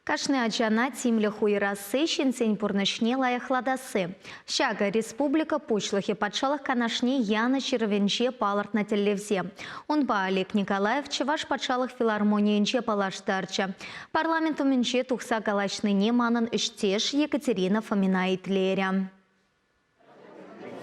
Кашни ачана тимлӗх уйӑрасси, ҫынсен пурнӑҫне лайӑхлатасси. Ҫакӑ республика Пуҫлӑхӗ Патшалӑх Канашне янӑ ҫырӑвӗнче палӑртнӑ тӗллевсем. Унпа Олег Николаев Чӑваш патшалӑх филармонийӗнче паллаштарчӗ. Парламент умӗнче тухса калаҫнине манӑн ӗҫтеш Екатерина Фомина итлерӗ.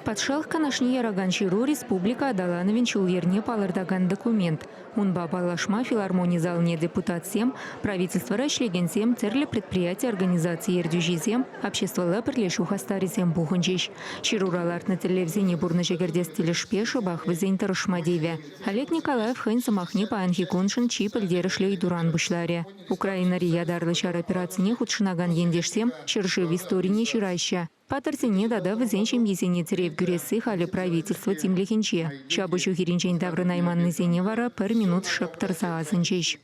Патшалӑх Канашне яракан ҫыру республика аталанӑвӗн ҫул-йӗрне палӑртакан документ. Унпа паллашма филармони залне депутатсем, правительствӑра ӗҫлекенсем, тӗрлӗ предприяти-организаци ертӳҫисем, обществӑлла пӗрлешӳ хастарӗсем пухӑнчӗҫ. Ҫырура лартнӑ тӗллевсене пурнӑҫа кӗртес тӗлӗшпе шӑпах вӗсен тӑрӑшма тивӗ. Олег Николаев хӑйӗн сӑмахне паянхи куншӑн чи пӗлтерӗшлӗ ыйтуран пуҫларӗ. Украинӑри ятарлӑ ҫар операцине хутшӑнакан ентешсем ҫӗршыв историне ҫыраҫҫӗ. Паттӑрсене тата вӗсен ҫемйисене тӗрев кӳресси халӗ правительство тимлӗхӗнче. Ҫапӑҫу хирӗнчен таврӑнайманнисене вара пӗр минут шӑп тӑрса асӑнчӗҫ.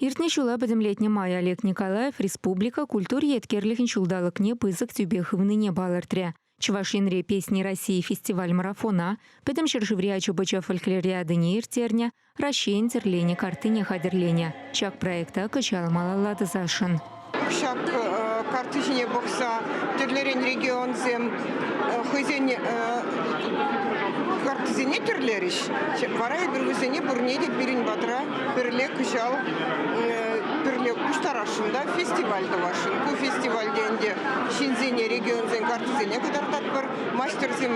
Иртнӗ ҫула пӗтӗмлетнӗ май Олег Николаев республика культура еткерлӗхӗн ҫулталӑкне пысӑк тӳпе хывнине палӑртрӗ. Чӑваш Енре «Песни России» фестиваль-марафона, пӗтӗм ҫӗршыври ача-пӑча фольклориадине ирттернӗ, Раҫҫейӗн тӗрленӗ карттине хатӗрленӗ. Ҫак проекта кӑҫал малалла тӑсасшӑн. Ҫак карттӑ ҫине пӑхса тӗрлӗрен регионсем хӑйсен карттисене тӗрлерӗҫ. Вара эпир вӗсене пурне те пирӗн патра пӗрле кӑҫал пӗрле пуҫтарасшӑн та фестиваль тӑвасшӑн. Ку фестивальте ӗнтӗ ҫынсене регионсен карттисене кӑтартатпӑр. Маҫтӑрсем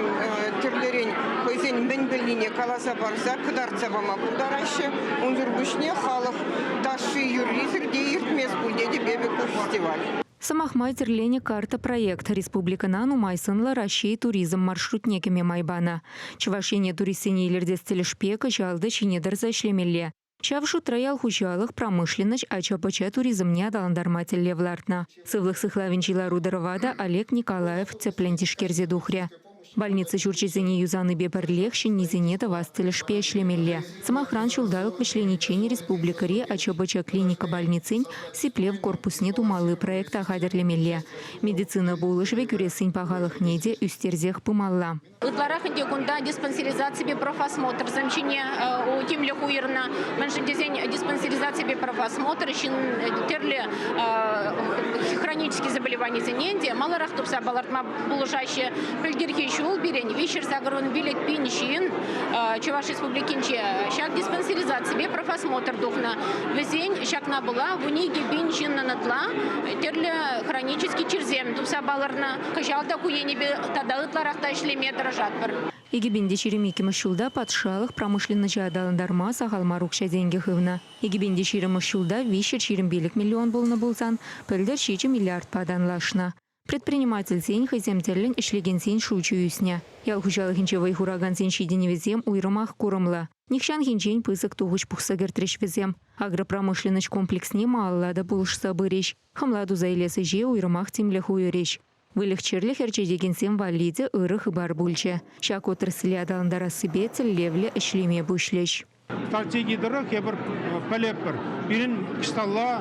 тӗрлӗрен хӑйсен мӗн пӗлнине каласа парса, кӑтартса пама пултараҫҫӗ. Унсӑр пуҫне халӑх ташши-юррисӗр те иртмест пуль тетӗп эпӗ ку фестиваль. Сӑмах май, тӗрленӗ карта проект республикӑна нумай сӑнлӑ Раҫҫей туризм маршрутне кӗме май панӑ. Чӑваш Ене туристсене илӗртес тӗлӗшпе кӑҫал та ҫине тӑрса ӗҫлемелле. Ҫав шутра ял хуҫалӑх, промышленноҫ, ача-пӑча туризмне аталантарма тӗллев лартнӑ. Сывлӑх сыхлавӗнчи лару-тӑрӑва та Олег Николаев тӗплӗн тишкерсе тухрӗ. Больница ҫурчӗсене юсанипе пӗрлех ҫӗннисене тӑвас тӗлӗшпе ӗҫлемелле. Сӑмахран, ҫулталӑк вӗҫлениччен республикӑри ача-пӑча клиника больницин сиплев корпусне тумалли проекта хатӗрлемелле. Медицина пулӑшӑвӗ кӳрессин пахалӑхне те ӳстерсех пымалла. Ытларах ӗнтӗ кунта диспансеризаципе профосмотрсем ҫине тимлӗх уйӑрнӑ. Мӗншӗн тесен диспансеризаципе профосмотр ҫын тӗрлӗ хронический заболеванисене ӗнтӗ маларах тупса палӑртма пулӑшаҫҫӗ. Пӗлтӗрхи ҫул пирӗн 385 пин ҫын Чӑваш Республикинче ҫак диспансеризаципе профосмотр тухнӑ. Вӗсен ҫакна пула 12 пин ҫыннӑн ытла тӗрлӗ хронический чирсем тупса палӑрнӑ. Кӑҫал та ку енӗпе тата ытларах та ӗҫлеме тӑрӑшатпӑр. 2022 ҫулта патшалӑх промышленноҫа аталантарма сахал мар укҫа-тенкӗ хывнӑ. 2020 ҫулта 325 миллион пулнӑ пулсан, пӗлтӗр 7 миллиардпа танлашнӑ. Предпринимательсен, хӑйсем тӗллӗн ӗҫлекенсен шучӗ ӳснӗ. Ял хуҫалӑхӗнче вӑй хуракансен ҫитӗнӗвӗсем уйрӑмах курӑмлӑ. Нихҫанхинчен пысӑк тухӑҫ пухса кӗртрӗҫ вӗсем. Агропромышленноҫ комплексне малалла та пулӑшса пырӗҫ. Хӑмла туса илес ӗҫе уйрӑмах тимлӗх уйӑрӗҫ. Выльӑх-чӗрлӗх ӗрчетекенсем валли те ырӑ хыпар пулчӗ. Ҫак отрасле аталантарассипе тӗллевлӗ ӗҫлеме пуҫлӗҫ. Стратеги тӑрӑх эпир пӗлетпӗр, пирӗн ӑҫталла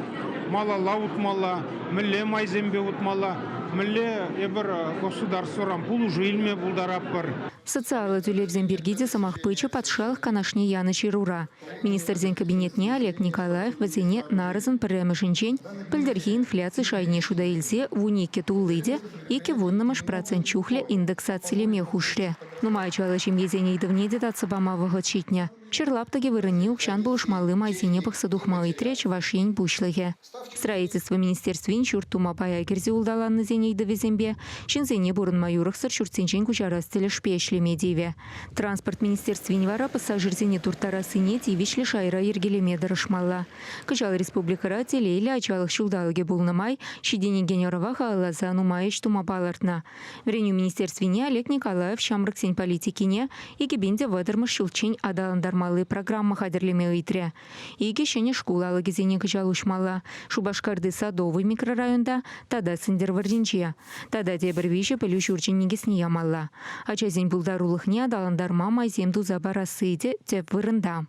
малалла утмалла, мӗнле майсемпе утмалла, мӗнле эпир государствӑран пулӑшу илме пултаратпӑр. Социаллӑ тӳлевсем пирки те сӑмах пычӗ Патшалӑх Канашне янӑ ҫырура. Министрсен кабинетне Олег Николаев вӗсене нарӑсӑн пӗрремӗшӗнчен пӗлтӗрхи инфляци шайне шута илсе 12 тулли те 2,1 процент чухлӗ индексацилеме хушрӗ. Нумай ачаллӑ ҫемьесен ыйтӑвне те татса пама вӑхӑт ҫитнӗ. Ҫӗр лаптӑкӗ вырӑнне укҫан пулӑшмалли майсене пӑхса тухма ыйтрӗ Чӑваш Ен Пуҫлӑхӗ. Строительство министерствин ҫурт тума пая кӗрсе улталаннисен ыйтӑвӗсемпе ҫынсене пурӑнма юрӑхсӑр ҫуртсенчен куҫарас тӗлӗшпе ӗҫлеме тивӗ. Транспорт министерствин вара пассажирсене турттарассине тивӗҫлӗ шайра йӗркелеме тӑрӑшмалла. Кӑҫал республикӑра телейлӗ ачалӑх ҫулталӑкӗ пулнӑ май ҫитӗнекен ӑрӑва халалласа нумай ӗҫ тума палӑртнӑ. Вӗренӳ министерствине Олег Николаев ҫамрӑксен политикине 2030-мӗш ҫулччен аталантармалли программа хатӗрлеме ыйтрӗ. Икӗ ҫӗнӗ шкул алӑкӗсене кӑҫал уҫмалла, Шупашкарти Садовый микрорайонта тата Сӗнтӗрвӑрринче. Тата тепӗр виҫӗ пӗлӳ ҫурчӗн никӗсне ямалла. Ачасен пултарулӑхне аталантарма майсем туса парасси те тӗп вырӑнта.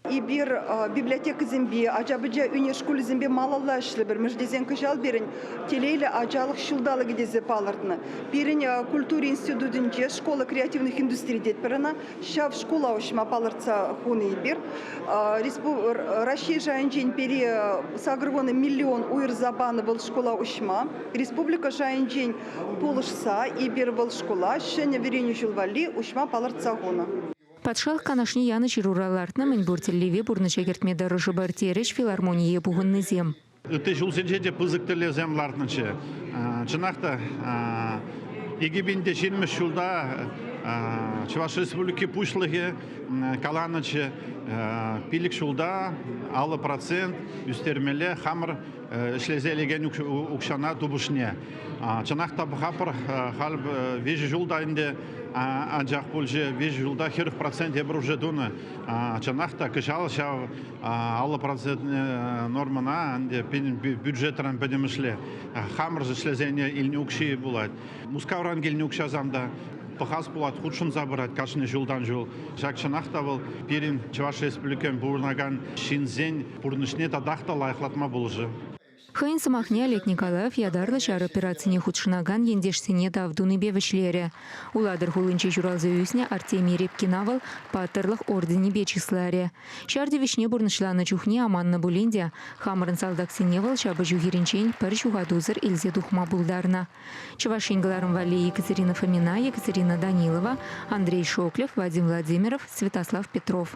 Эпир библиотекӑсемпе, ача-пӑча ӳнер шкулӗсемпе малалла ӗҫлӗпӗр. Мӗншӗн тесен кӑҫал пирӗн телейлӗ ачалӑх ҫулталӑкӗ тесе палӑртнӑ. Пирӗн культура институтӗнче школа креативных индустрий тетпӗр ӑна. Ҫав шкула уҫма палӑртса хунӑ эпир. Раҫҫей шайӗнчен пире 80 миллион уйӑрса панӑ вӑл шкула уҫма. Республика шайӗнчен пулӑшса эпир вӑл шкула ҫӗнӗ вӗренӳ ҫул валли уҫма палӑртса хунӑ. Патшалӑх Канашне янӑ ҫырура лартнӑ мӗнпур тӗллеве пурнӑҫа кӗртме тӑрӑшӑпӑр, терӗҫ филармоние пухӑннисем. Ытти ҫулсенче те пысӑк тӗллевсем лартнӑччӗ. Чӑнах та, 2020 ҫулта Чӑваш Республики Пуҫлӑхӗ каланӑччӗ, пилӗк ҫулта 50% ӳстермелле хамӑр ӗҫлесе илекен укҫана тупӑшне. Чӑнах та пӑхатпӑр, халь виҫӗ ҫул та ӗнтӗ анчах пулчӗ, виҫӗ ҫулта 40% эпир уже тунӑ. Чӑнах та кӑҫал ҫав 50% нормӑна ӗнтӗ бюджетран пӗтӗмӗшле хамӑр ӗҫлесен илнӗ укҫи пулать. Мускавран килнӗ укҫасем та пӑхас пулать, хутшӑнса пырать кашни ҫултан ҫул. Ҫак чӑнах та вӑл пирӗн Чӑваш Республикин пурӑнакан ҫынсен пурнӑҫне татах та лайӑхлатма пулӑшӗ. Хӑйӗн сӑмахне Олег Николаев ятарлӑ ҫар операцине хутшӑнакан ентешсене тав тунипе вӗҫлерӗ. Улатӑр хулинче ҫуралса ӳснӗ Артемий Репкина вӑл Паттӑрлӑх орденӗпе чысларӗ. Ҫар тивӗҫне пурнӑҫланӑ чухне аманнӑ пулин те хамӑрӑн салтаксене вӑл ҫапӑҫу хирӗнчен пӗр ҫухатусӑр илсе тухма пултарнӑ. Чӑваш Ен кӑларӑм валли Екатерина Фомина, Екатерина Данилова, Андрей Шоклев, Вадим Владимиров, Святослав Петров.